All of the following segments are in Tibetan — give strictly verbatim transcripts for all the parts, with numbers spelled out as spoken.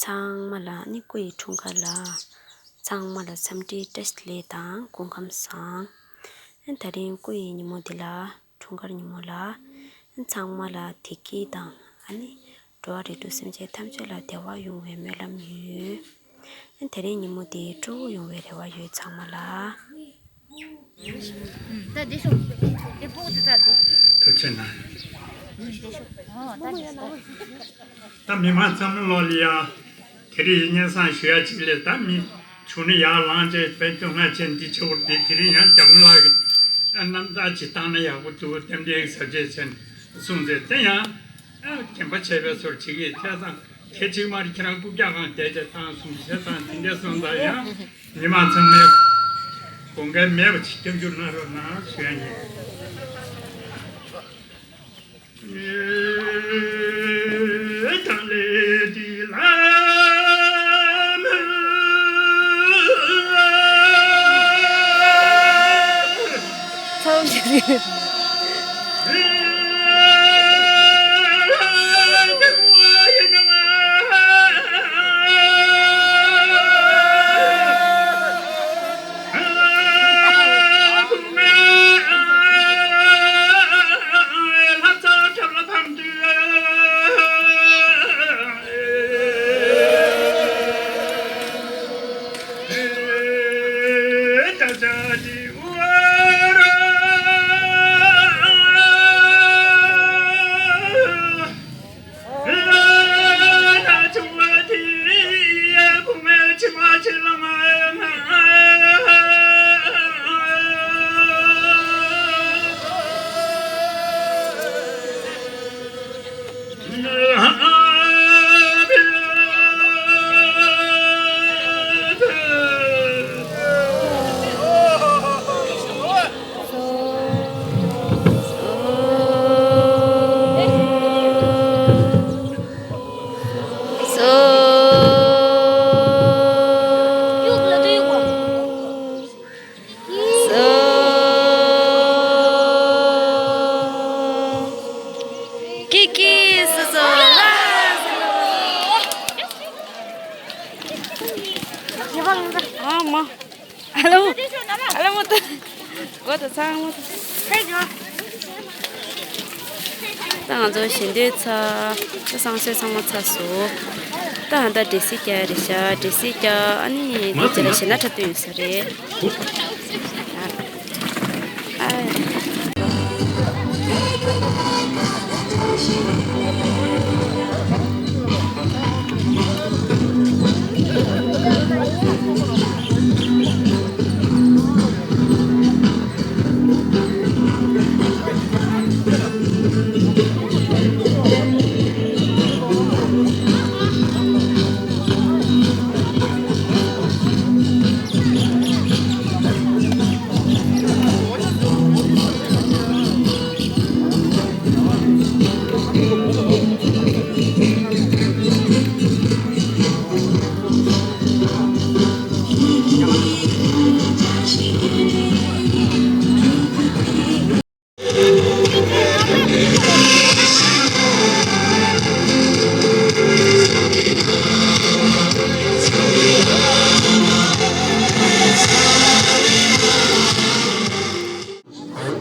ཚང་མ་ལ་ནི་སྐུ་ཡི་འཁྲུངས་སྐར་ལ། ཚང་མ་ལ་འཚམས་འདྲི་བཀྲ་ཤིས་བདེ་ལེགས་དང་སྐུ་ཁམས་བཟང་། ཨ་ནི་དེ་རིང་སྐུ་ཡི་ཉིན་མོ་འདི་ལ། འཁྲུངས་སྐར་ཉིན་མོ་ལ། ཨ་ནི་ཚང་མ་ལ་བདེ་སྐྱིད་དང་ཨ་ནི་འགྲོ་བ་རིགས་དྲུག་སེམས་ཅན་ཐམས་ཅད་ལ་བདེ་བ་ཡོང་བའི་སྨོན་ལམ་ཡོད། ཨ་ནི་དེ་རིང་ཉིན་མོ་འདི་སྤྲོ་བོ་ཡོང་བའི་རེ་བ་ཡོད་ཚང་མ་ལ། ད་འདི་ཤོག་འདི་ཕོག་འདི་ད་འདི། ཐུགས་རྗེ་གནང་། ད་མི་མང་ཚང་མ་ལོག་ལ་ཡ། དེ་རིང་སྙན་སེང་ཞུ་ཡ་གཅིག་ལས་ད་མི་བྱུང་ན་ཡར་ལངས་བྱས་དཔེ་སྟོན་ང་ཅན་འདི་ཆེ་བོར་འདི་དེ་རིང་ཡང་རྒྱ་མོ་ལགས་ཀྱི་རྣམ་ཐར་ཅིག་བཏང་ན་ཡག་པོ་འདུག་རྟེན་འབྲེལ་གྱི་ཟབ་རྒྱས་ཅན་གསུངས་ཚེ་དེ་ཡང་རྒན་པ་བྱས་པའི་ཚོར་བྱེད་ཀྱི་དེ་དང་དེ་གཅིག་མ་རེད། ཁྱེད་རང་རྐུབ་བཀྱག་གང་བསྡད་བྱས་བཏང་གསུངས་བྱས་དང་དེ་འདྲས་སོང་ཙང་ཡང་། མི་མང་ཚང་མས་དགོངས་འགལ་མེད་པ་ཅིག་སྐྱབས་འཇུག་གནང་རོགས་གནང་ཞུ་ཡ་ཡིན། ཚང་མ་ཀི་ཀི་སོ་སོ་ལ། ཨ་མ། ཨ་ལ་མོ། ཨ་ལ་མོ་ད། གོ་ད་ཚང་མོ་ད། ད་ང་ཚོ་ཞལ་འདོན་ཚར། ད་བསང་གསོལ་ཚང་མ་ཚར་སོང་། ད་ཧ་ད་འདྲེ་སིལ་རྒྱག་རེད་ཤག་འདྲེ་སིལ་རྒྱག་ཨ་ནི་དེ་རྗེས་ལ་ཞེ་ན་ཁྲ་སྟོན་ཡོད་ས་རེད།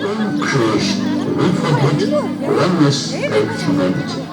Urban Cruise, Riverwood Wellness and Treatment.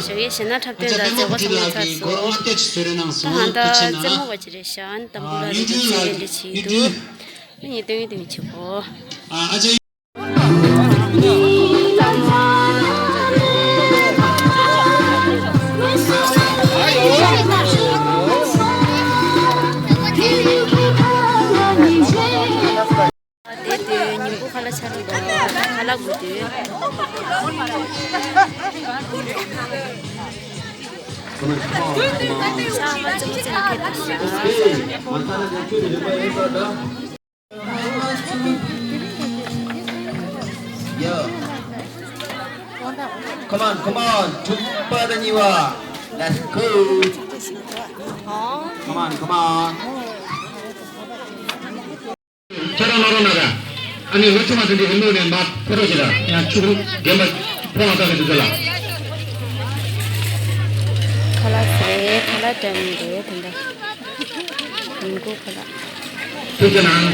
ཞོགས་ཀས་གཞས་སྣ་འཁྲབ་སྟོན་དང་མཛད་སྒོ་ཚང་མ་ཚར་སོང་། ད་ཧང་ད་རྩེད་མོ་བ་ཅིག་རེད་ཤག་ཨ་ནི་དང་པོ་ལ་རེ་ཅིག་རྩེད་འགྲན་འདྲ་བྱེད་ཀྱི་འདུག་ཨ་ནི་སྟོན་ཡིན་སྟོན་ཡིན་བྱེད་གོ། དེ་དུས་ཉིན་གུང་ཁ་ལག་ཆགས་འགྲོ་འདུག་ཁ་ལག་དགོས་དུས། ཤ་མ་ཙམ་ཙམ་ཁེ་ཏོ་ཤ། Come on, come on. དྲུག་པ་དང་གཉིས་པ། Let's go. Come on, come on. ཁྱེད་རང་ལོ་རོ་ན་ར། ཨ་ནི་ལོ་ཆུང་མ་དེ་འདྲའི་རིང་ལུགས་ནས་མ་ཕེ་རོ་ཞིག་ལ་ཡང་ཆུ་རུ་རྒན་པ་ཕོ་བ་ཀ་གི་དུས་ཚོད་ལ། ཁ་ལག་ཟས་ཁ་ལག་འདྲ་མི་འདུག་དེ་འདྲ། ཉིན་གུང་ཁ་ལག་ཐུགས་རྗེ་གནང་།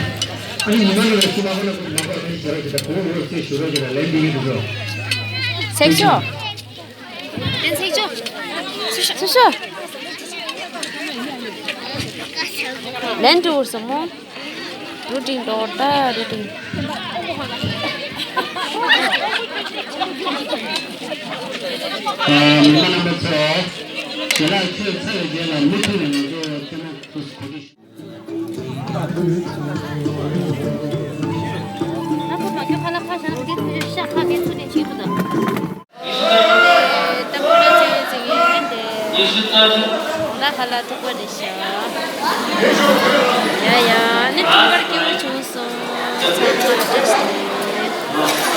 ཨ་ནི་ཉི་མ་ནང་ལ་ཆུ་མ་ཕོ་ན་ཁོ་མ་ཕོ་ཨ་ནི་ཟེར་རོ་ཞིག་དང་གོང་བུ་རྩེ་ཞུ་རོ་ཞིག་ལ་ལན་འདི་ཡིན་འདུག་རོ། ཚེག་ཤོག་དེ་ཚེག་ཤོག་སུ་ཤོག་ལན་འགྲོ་བར་སོང་མོ། རུ་ཏིང་ཏོ་ཏ་རུ་ཏིང་། མི་མང་རྣམ་པ་ཚོ། ཞལ་ལག་མཆོད་ཚར་བའི་རྗེས་ལ་མུ་མཐུད་ནས་ང་ཚོ་རྩེད་མོ་དུས་སུ་གོ་སྒྲིག་ཞུ། ད་ཁོ་མ་ཁྱོད་ཁ་ལག་ཁ་བྱང་གི་ཚུལ་ཤ་ཁ་གི་ཚུལ་ནས་བྱེད་དགོས་དང་། ད་ཁོ་ལ་ཚིག་ཡོད་ཚིག་ཡོད་དེ། ད་ཁ་ལག་ཐུག་པ་རེད་ཤག་ཡ་ཡ་ནི་ཐུག་པར་སྐྱིད་པོ་བྱུང་སོང་། ཚང་མ་བཀྲ་ཤིས་བདེ་ལེགས།